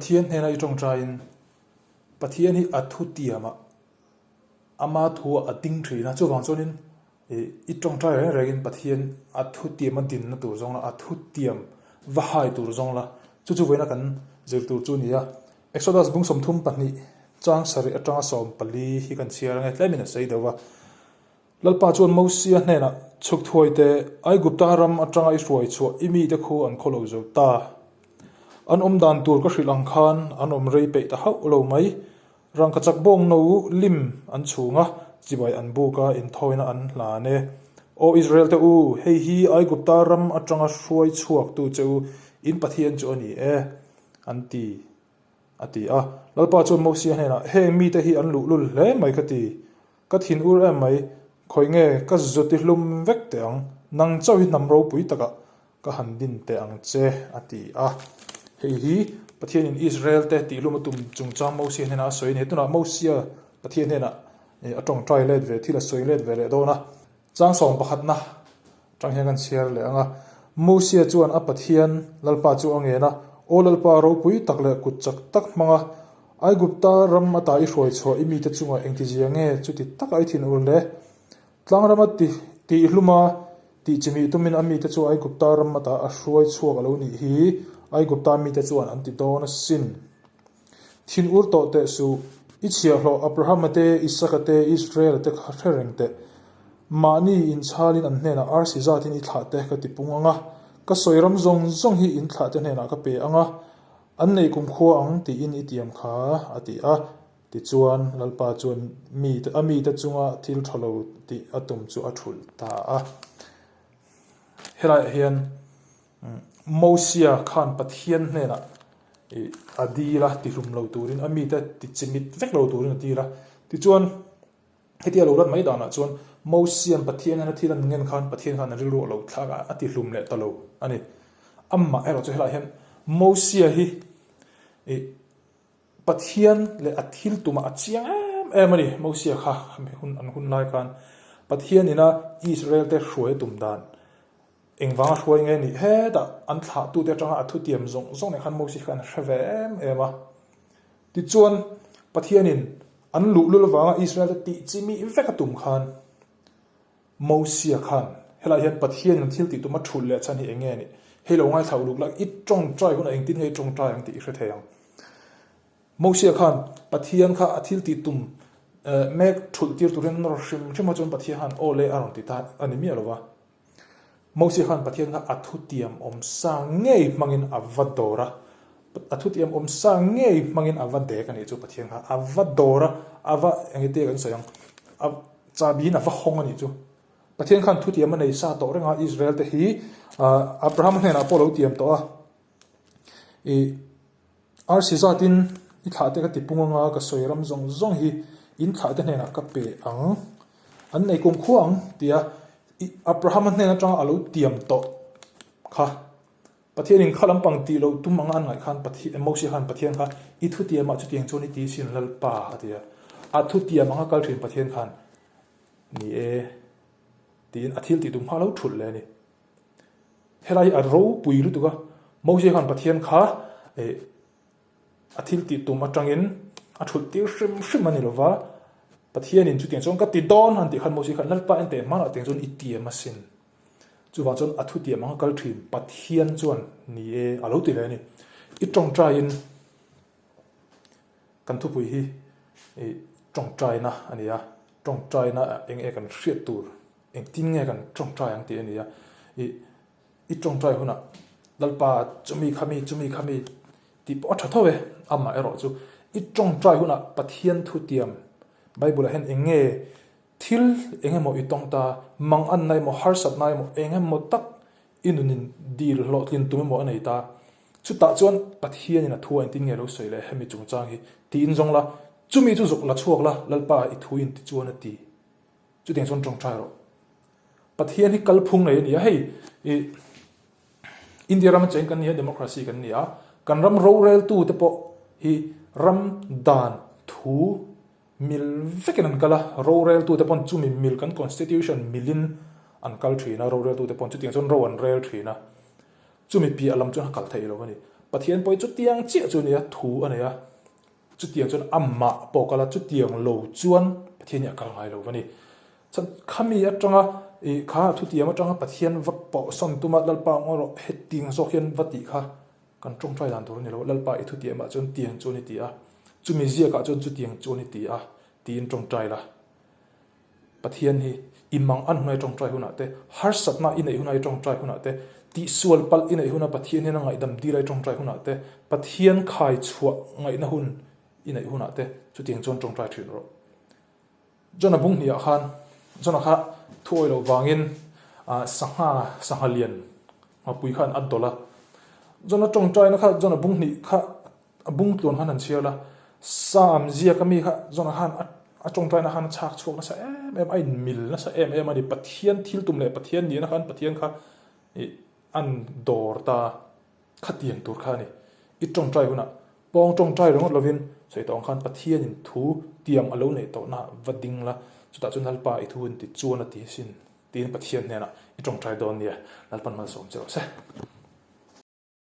Pathian hnena i tawngtaiin Pathian hi a thutiamah ama thu a ding thin a, chuvang chuanin i tawngtai reng rengin Pathian a thutiam a dinna tur zawng la, a thutiam va hai tur zawng la, chu chu vawiina kan zir tur chu a ni a. Exodus bung 32 chang sarih atanga 14 hi kan chhiar ange tlemin a sei deuh va. Lalpa chuan Mosia hnenah, Chhuk thuai teh, Aigupta ram atanga i hruai chhuah i mite khu an khaw lo zo ta. An awm dan tur ka hrilh ang khan an awm rei peih ta hauh lo mai. Rangkachak bawng no lim an chhung a, chibai an buk a, inthawina an hlan e. Aw Israel te u, hei hi Aigupta ram atanga hruai chhuaktu che u in Pathian chu a ni e, an ti, a ti a. Lalpa chuan Mosia hnenah, Heng mite hi an luhlul hle mai ka ti. Ka thin ur em mai, khawi nge ka zuti hlum vek teh ang, nang chauh hi hnam ropui takah ka han din teh ang che, a ti a. Hei hi Pathianin Israel-te tihhlum a tum chungchang Mosia hnenah a sawi a ni. Tunah Mosia Pathian hnenah a tawngtai let ve, thil a sawi let ve leh dawn a. Chang sawm pakhatna tang hian kan chhiar leh ang a. Mosia chuan a Pathian Lalpa chu a ngen a, Aw Lalpa ropui tak leh kut chak tak hmanga Aigupta ram ata i hruai chhuah i mite chungah engtizia nge chuti taka i thinur le? Tlang rama tihhluma tih chimih tumin a mite chu Aigupta ram ata a hruai chhuak a lo nih hi Aigupta mite chuan an ti dawn asin. Thin ur tawh teh suh, i chhiahhlawh Abrahama te, Isaka te, Israela te kha hre reng teh. Mahni inchhalin an hnenah arsi zatin i thlah te ka ti pung ang a, ka sawi ram zawng zawng hi in thlah te hnenah ka pe ang a, an nei kumkhua ang tiin i tiam kha, a ti a. Tichuan, Lalpa chuan mite a mite chunga thil tha lo tih a tum chu a thulh ta a. Helaiah hian Mosia khan Pathian hnenah a dil a, tihlum lo turin, a mite tichimit vek lo turin a dil a. Tichuan, hetia lo rat mai danah chuan Mosia'n Pathian hnena thil an ngen khan Pathian khan a rilru a lo thlak a, a tihlum leh ta lo a ni. Amah erawh chu helaiah hian Mosia hi Pathian leh a thil tumah a chiang em em a ni. Mosia kha an hun lai khan Pathian ina Israel te hruai a tum dan engvanga hruai nge nih hetah an thlahtute atanga a thutiam zawng zawng nen khan Mosia khan a hre ve em em a. Tichuan Pathianin an luhlul avanga Israel te tih chimih vek a tum khan Mosia khan, Helaiah hian Pathianin an thil tih tum a thulh leh chhan hi eng nge a nih? Hei lo ngaithla uluk la, i tawngtai hunah engtin nge i tawngtai ang tih i hre thei ang. Mosia khan Pathian kha a thil tih tum mek thulh tir turin nawr hrim hrim a chuan Pathian khan aw le a rawn ti ta a ni miah lo va. Mosia khan Pathian kha a thutiam awm sa ngei hmangin a va dawr a, a thutiam awm sa ngei hmangin a va dek a nih chu Pathian kha a va dawr a, a va eng nge kan sawi ang, a Chabiin a va hawng a nih chu. Pathian khan thutiam a nei sa tawh reng a, Israel te hi Abraham hnenah pawh a lo tiam tawh a. I arsi zatin i thlah te ka ti pung anga ka sawi ram zawng zawng hi in thlah te hnenah ka pe ang, an nei kum khua ang tia Abraham hnen atanga a lo tiam tawh kha. Pathianin kha lampang tih loh tum anga an ngaih khan Pathian, Mosia khan Pathian kha i thutiamah chutiang chuan i ti sin Lalpa a ti a. A thutiam anga kal thin Pathian khan ni e tiin a thil tih tum kha a lo thulh leh a ni. Helai hi a ropui lutuk a, Mosia khan Pathian kha eh a thil tih tum atangin a thulh tir hrim hrim a ni lova, Pathianin chutiang chuan ka ti dawn han tih khan Mosia khan Lalpa en teh hmanah tiang chuan i tiam asin. Chuvang chuan a thutiam anga kal thin Pathian chuan ni e a lo ti leh a ni. I tawngtaiin kan thupui hi i tawngtaina a ni a, tawngtaina eng nge kan hriat tur, engtin nge kan tawngtai ang tih a ni a. I i tawngtai hunah Lalpa chumi khami chumi khami tih pawh a tha tho e, amah erawh chu i tawngtai hunah Pathian thutiam Bible ah hian eng nge Thil eng emaw i tawng ta, mang anna emaw, harsatna emaw, eng emaw tak i nunin dil hlawhtlin tum emaw a nei ta. Chutah chuan Pathianin a thu a engtin nge lo sawi leh hemi chungchang hi tiin zawng la, chumi chu zuk la chhuak la, Lalpa i thu in ti chuan a ti. Chutiang chuan tawngtai rawh. Pathian hi kalphung nei a ni a, hei i India rama cheng kan ni a, democracy kan ni a, kan ram roreltute pawh hi ram dan thu Mil vekin an kal a, roreltute pawn chumi mil kan constitution milin an kal thin a, roreltute pawn chutiang chuan ro an rel thin a, chumi piah lam chuan a kal theih lo a ni. Pathian pawh hi chutiang chiah chu a ni a, thu a nei a. Chutiang chuan amah pawh kal a, chutiang lo chuan Pathian hi a kal ngai lo va ni. Chuan khami atanga ih kha thutiam atanga Pathian va pawhsawn tuma Lalpa ngaw rawh hetiang zawk hian va tih kha kan tawngtai dan tur a ni lo. Lalpa i thutiamah chuan tiang chu a ni ti a, chumi ziakah chuan chutiang chu a ni ti a tiin tawngtai la. Pathian hi i mang an hunai tawngtai hunah te, harsatna i neih hunai tawngtai hunah te, tihsual palh i neih huna Pathian hian a ngaihdam dilai tawngtai hunah te, Pathian khai chhuah ngaihna hun i neih hunah te chutiang chuan tawngtai thin rawh. Jona bung hniah khan Jona kha thu awih loh vangin sangha sangha lian nghapui khan a dawlh a. Jona tawngtaina kha Jona bung hnih kha A bung tluan khan han chhiar la, Sam ziak a mi kha Jonah khan a tawngtaina khan a chhak chhuak nasa em em, a inmil nasa em em a ni. Pathian thil tum leh Pathian nihna khan Pathian kha ih an dawr ta khatiang tur kha a ni. I tawngtai hunah pawng tawngtai ringawt lovin sawi tawh ang khan Pathianin thu tiam a lo neih tawhna va ding la, chutah chuan Lalpa i thu in ti chuan a ti sin tiin Pathian hnenah i tawngtai dawn nia, Lalpan malsawm che rawh se.